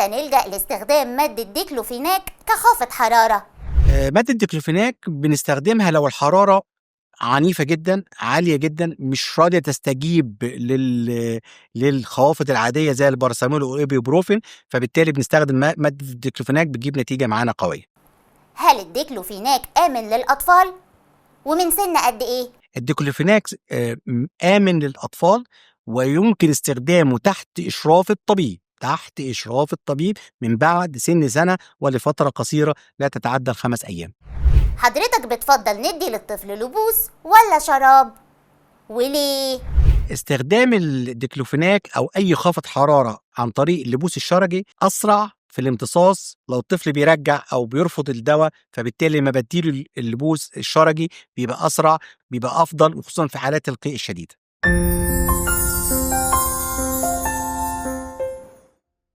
إمتى نلجأ لاستخدام مادة ديكلوفيناك كخافض حرارة؟ مادة الديكلوفيناك بنستخدمها لو الحرارة عنيفة جدا، عالية جدا، مش راضية تستجيب للخوافض العادية زي الباراسيتامول والإيبوبروفين، فبالتالي بنستخدم مادة الديكلوفيناك، بتجيب نتيجة معانا قوية. هل الديكلوفيناك آمن للأطفال؟ ومن سن قد إيه؟ الديكلوفيناك آمن للأطفال ويمكن استخدامه تحت إشراف الطبيب، تحت إشراف الطبيب من بعد سن سنة ولفترة قصيرة لا تتعدى ال5 أيام. حضرتك بتفضل ندي للطفل لبوس ولا شراب؟ وليه؟ استخدام الديكلوفيناك أو أي خافض حرارة عن طريق اللبوس الشرجي أسرع في الامتصاص. لو الطفل بيرجع أو بيرفض الدواء، فبالتالي لما بديله اللبوس الشرجي بيبقى أسرع، بيبقى أفضل، وخصوصا في حالات القيء الشديد.